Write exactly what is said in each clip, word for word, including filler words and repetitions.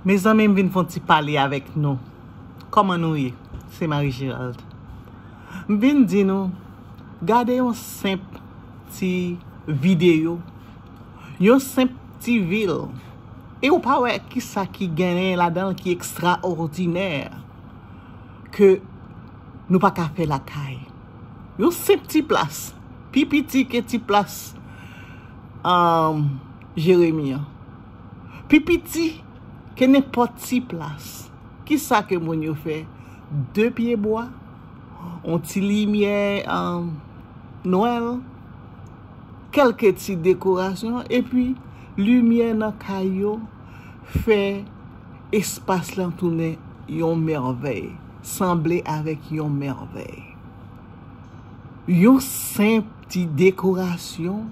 Mezanmi, m vin fè yon ti pale avèk nou. Kòman nou ye? Se Marie Gérald. M vin di nou, gade yon senp ti videyo, yon senp ti vil, e ou pa wè kisa ki genyen ladan l ki ekstraòdinè, ke nou pa ka fè lakay. Yon senp ti plas, pi piti ke ti plas, um, Jeremi an. Pi piti ke nenpòt ti plas. Kisa ke moun yo fè? De pye bwa, yon ti limyè, um, Nwèl, kèlke ti dekorasyon, epi limyè nan kay yo fè espas lan tounen yon mèvèy, sanble avèk yon mèvèy. Yon senp ti dekorasyon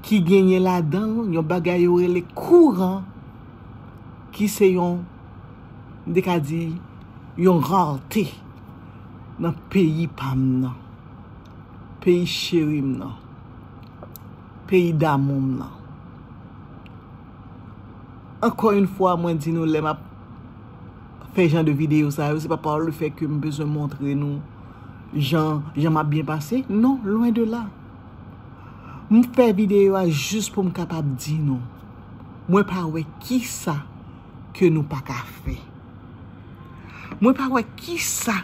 ki genyen ladan l yon bagay yo rele kouran, ki se yon, m te ka di, yon rarte nan peyi pa m nan, peyi cheri m nan, peyi damou m nan. Ankò yon fwa, mwen di nou, lè m ap fè jan de videyo sa yo, se pa pa le fè ke m bezwen montre nou jan, jan m ap byen pase. Non, lwen de la. M fè videyo a jis pou m kapab di nou, mwen pa wè kisa ke nou pa ka fè. Mwen pa wè kisa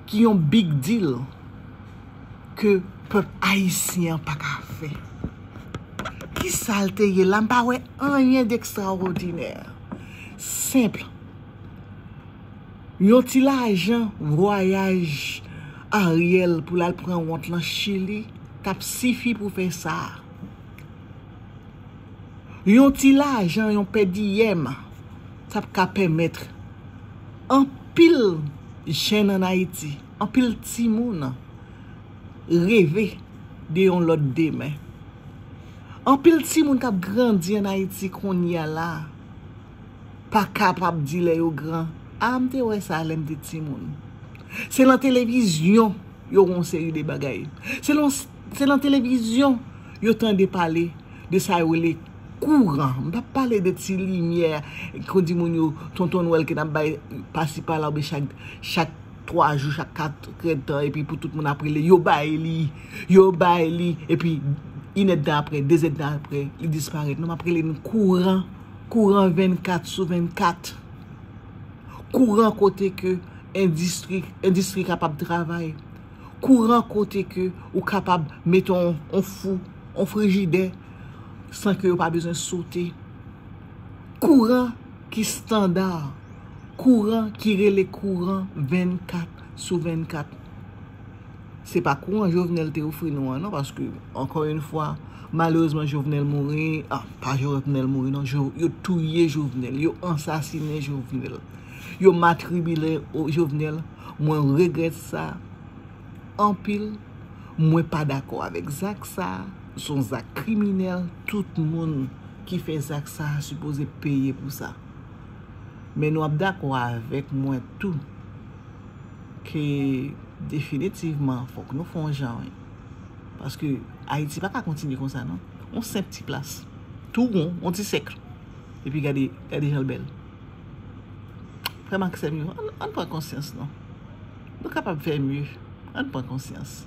ki yon big deal ke pèp ayisyen an pa ka fè. Kisa l te ye la? M pa wè anyen dekstraòdinè. Senp. Yon ti lajan vwayaj Ariel pou l al pran wont lan Chili t ap sifi pou fè sa. Yon ti lajan, yon pè diyèm, t ap ka pèmèt anpil jèn ann Ayiti, anpil timoun reve de yon lòt demen. Anpil timoun k ap grandi ann Ayiti kounye a la pa kapab di lè yo gran, "A, m te wè sa lè m te timoun." Se lan televizyon yo wè yon seri de bagay. Se lan, se lan televizyon yo tande pale de sa yo rele kouran. M p ap pale de ti limyè, kon di moun yo, Tonton Nwèl ke n ap bay pasi pala, oubyen chak, chak twa jou, chak kat èdtan, epi pou tout moun ap rele, "Yo bay li, yo bay li," epi inèdtan apre, dezèdtan apre, li disparèt. Non, m ap rele n kouran, kouran vennkat sou vennkat. Kouran kote ke endistri, endistri kapab travay. Kouran kote ke ou kapab mete yon, yon fou, yon frijidè, san ke yo pa bezwen sote. Kouran ki estanda, kouran ki rele kouran vennkat sou vennkat. Se pa kouran Jovenel te ofri nou an, non, paske, ankò yon fwa, malerezman, Jovenel mouri, a, pa Jovenel mouri, non, Jo-, yo touye Jovenel, yo ansasinen Jovenel, yo matribile o-, Jovenel. Mwen regrèt sa anpil. Mwen pa dakò avèk zak sa. Se yon zak kriminèl. Tout moun ki fè zak sa sipoze peye pou sa. Men nou ap dakò avèk mwen tou ke definitivman, fòk nou fè yon jan, wi. Paske Ayiti pa ka kontinye konsa, non. Yon senp ti plas. Tou won, yon ti sèk. Epi gade, gade jan l bèl. Frè m ak sè m yo, ann, ann pran konsyans, non. Nou kapab fè mye. Ann pran konsyans.